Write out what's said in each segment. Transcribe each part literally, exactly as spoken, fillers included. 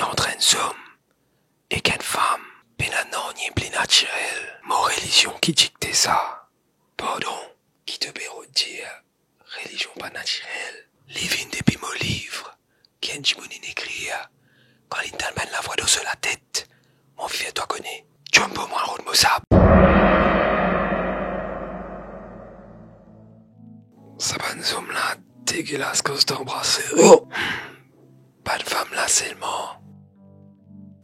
ant enn zom ek enn fam, pena nanye pli natirel. Mo relizion ki dikte sa. Pardon, ki to pe rod dir? Relizion pa natirel. Li vinn depi mo liv ki enn dimoun inn ekrir. Kan linn tann bann lavwa dan so latet, mo anvi fer twa kone. Jump mwa rod mo sab. Sa bann zom la degelas koz tanbrase. Oh! Bann fam la selman.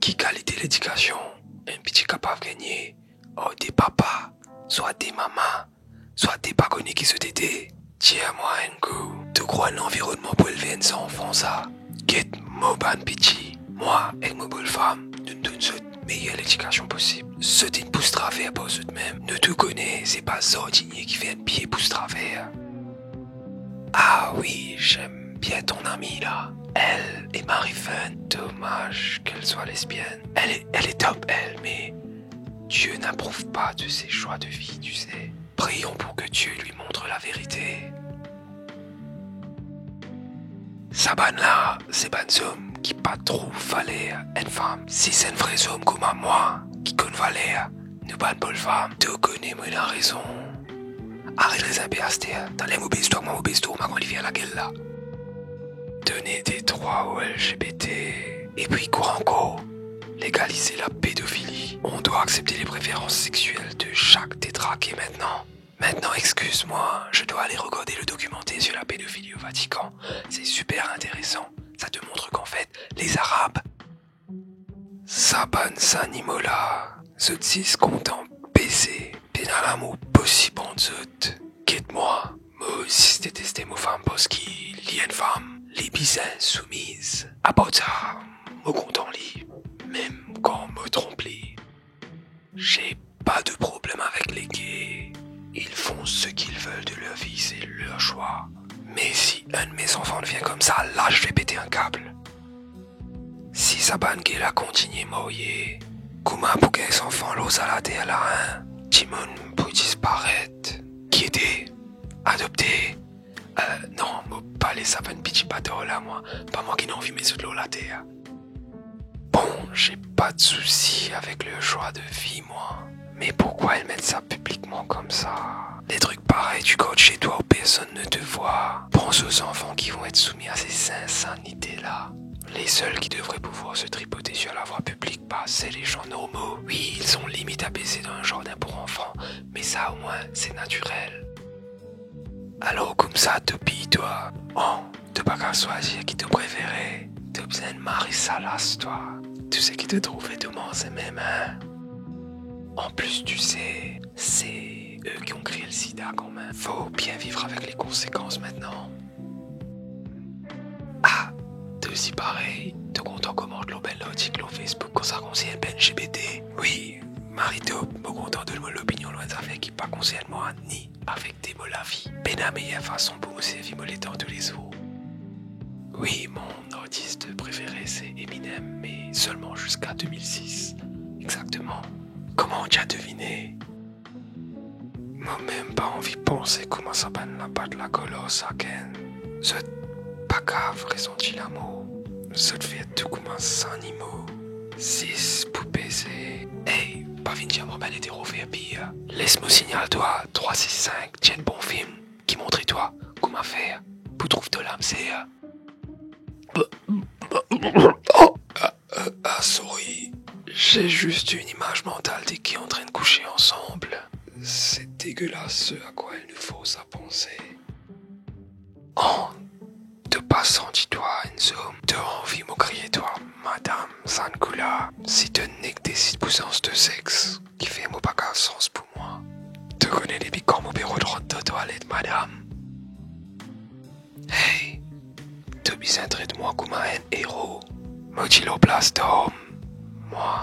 Ki kalite ledikasion enn piti kapav gagne ar de papa, swa de mama, swa de pa kone ki zot ete? Dir mwa enn kou, to krwar lanvironnman pou elve enn zanfan sa? Get mo bann piti, mwa ek mo belfam, nou'nn donn zot meyer ledikasion posib. Zot inn pous traver par zotmem. Nou tou kone se pa zardinie ki fer enn pie pous traver. Ah wi, j'aime bien ton amie là. Elle est marivaine. Dommage qu'elle soit lesbienne. Elle est, elle est top, elle, mais Dieu n'approuve pas de ses choix de vie, tu sais. Prions pour que Dieu lui montre la vérité. Sa bann la, se bann zom ki pa trouv valer enn fam. Si se enn vre zom kouma mwa ki konn valer nou bann bel fam, to kone mo ena rezon. Aret rez inpe aster, taler mo bez twa, mwa mo bez twa, ma kouma li vinn lagel la. Done de trwa o L G B T, epi kwa ankor? Legalize la pédophilie. On doit accepter les préférences sexuelles de chaque détraqué maintenant. Maintenant, excuse-moi, je dois aller regarder le documentaire sur la pédophilie au Vatican. C'est super intéressant. Ça te montre qu'en fait, les Arabes... Sa bann zanimo la, zot zis kontan beze, pena lamour posib ant zot. Get mwa, mo zis deteste mo fam parski li enn fam, li bizin soumiz. Apar sa, mo kontan li, mem kan mo tronp li. J'ai pas de problème avec les gays. Ils font ce qu'ils veulent de leur vie, c'est leur choix. Mais si un de mes enfants devient comme ça, là, je vais péter un câble. Si sa bann gay la kontigne marye, kouma pou gagn zanfan lor sa later la, hein? Dimoun pou disparet. Kiete? Adopte? Euh, non, mo pa les sa bann piti batar la, mwa. Pa mwa ki ena anvi met zot lor later. Bon, j'ai pas de souci avec leur choix de vie, moi. Mais pourquoi elle met ça publiquement comme ça? Des trucs pareils, tu gardes chez toi où personne ne te voit. Pense aux enfants qui vont être soumis à ces insanités-là. Les seuls qui devraient pouvoir se tripoter sur la voie publique, bah, c'est les gens normaux. Oui, ils ont limite à baiser dans un jardin pour enfants, mais ça, au moins, c'est naturel. Alor koumsa to piy twa, an, to pa kav swazir ki to prefere, to bizin mari salas twa. Tou seki to trouve to manze mem, hein. En plus, tu sais, c'est eux qui ont créé le sida quand même. Faut bien vivre avec les conséquences maintenant. Ah, to osi parey, to kontan komant lor bann lartik lor Facebook kan sa konsern bann L G B T? Wi, mari top, mo kontan donn mo lopinion lor enn zafer ki pa konsern mwa ni afekte mo lavi. Pena meyer fason pou mo servi mo letan toulezour. Wi, mon artiste préféré c'est Eminem, mais seulement jusqu'à deux mille six. Exactement. Kouma ou ti a devine? Mo mem pa anvi panse kouma sa bann lapat lakolor sakenn. Zot pa kav resanti lamour. Zot fer tou kouma zanimo, zis pou beze. Ey, pa vinn dir mwa bann etero fer pir. Les mo signal twa trwa sis sink, ti enn bon film ki montre twa kouma fer pou trouv to lamser. Ah, sorry. J'ai juste une image mentale des gays en train de coucher ensemble. C'est dégueulasse ce à quoi elle nous force à penser. An, to pa santi twa enn zom, to anvi mo kriye twa madam, sann kou la. Si to nek desid pou sans to sex, kifer mo pa kav sans pou mwa? To kone depi kan mo pe rod rant dan twalet, madam? Hey, to bizin tret mwa kouma enn ero. Mo ti lor plas tom, mwa.